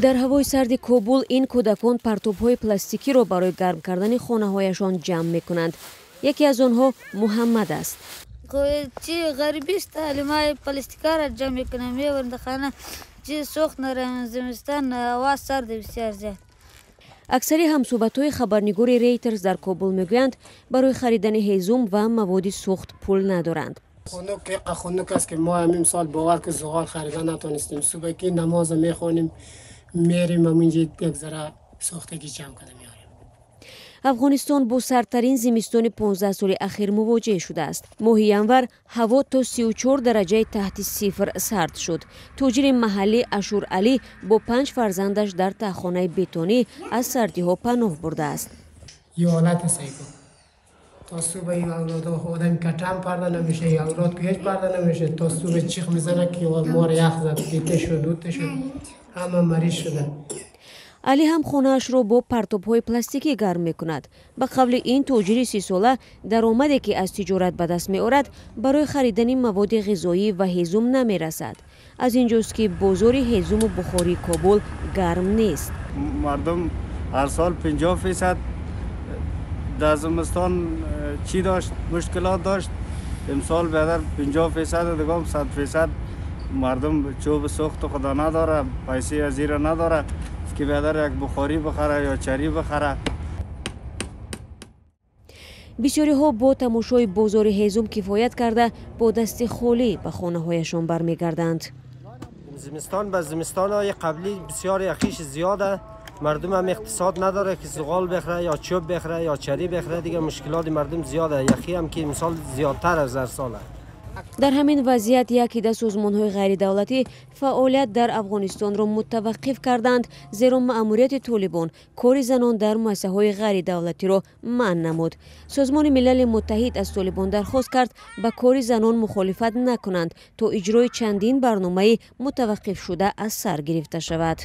Дар ҳавои сарди Кобул ин кӯдакон партобҳои пластикиро барои гарм кардани хонаҳояшон ҷамъ мекунанд. Яке аз онҳо Муҳаммад аст. Чи ғарибист, алимаи пластикаро ҷамъ мекунам, мебарам дар хона, чи сӯхт нарам, зимистон ҳаво сард бисёр зиёд. Аксари ҳамсӯҳбатҳои хабарнигори Рейтерс дар Кобул мегӯянд, барои харидани ҳезум ва маводи сӯхт пул надоранд. Хунук, хунук аст, ки мо ҳамин сол, бовар ки, зуғол харида натонистем. Субҳ ки намоз мехонем, мерем, ҳаминҷа як зара сӯхтагӣ ҷамъ карда меорем. Афғонистон бо сардтарин зимистони 15 соли ахир мувоҷеҳ шудааст. Моҳи январ ҳаво то 34 дараҷаи таҳти сифр сард шуд. Тоҷири маҳаллӣ Ашур Алӣ бо панҷ фарзандаш дар таҳхонаи бетонӣ аз сардиҳо паноҳ бурдааст. Ё ҳолати сайко то субҳ авлодо одам катам парда намеша, авлод ки ҳеҷ парда намеша. То субҳ чих мезана, ки мор ях зад, дита шуд, дута шуд, ҳама мариз шуда. Алӣ ҳам хонаашро бо партобҳои пластикӣ гарм мекунад. Ба қавли ин тоҷири 30-сола, даромаде ки аз тиҷорат ба даст меорад, барои харидани маводи ғизоӣ ва ҳезум намерасад. Аз ин ҷост, ки бозори ҳезуму бухории Кобул гарм нест. Мардум ҳар сол 50% дар зимистон чӣ дошт, мушкилот дошт. Имсол бедар 50%, дигам 100% мардум чӯби сӯхту худо надора, пайсаи азира надора, ки бедар як бухорӣ бихара ё чарӣ бихара. Бисёриҳо бо тамошои бозори ҳезум кифоят карда, бо дасти холӣ ба хонаҳояшон бармегарданд. Зимистон ба зимистонҳои қаблӣ бисёр яхиш зиёда. Мардум ҳам иқтисод надора, ки зуғол бихара ё чӯб бихара ё чарӣ бихара. Дига мушкилоти мардум зиёда, яхӣ ҳам ки имсол зиёдтар аз ҳар сола. Дар ҳамин вазъият як ҳида созмонҳои ғайридавлатӣ фаъолият дар Афғонистонро мутаваққиф карданд, зеро маъмурияти Толибон кори занон дар муассисаҳои ғайридавлатиро манъ намуд. Созмони Милали Муттаҳид аз Толибон дархост кард, ба кори занон мухолифат накунанд, то иҷрои чандин барномаи мутаваққифшуда аз сар гирифта шавад.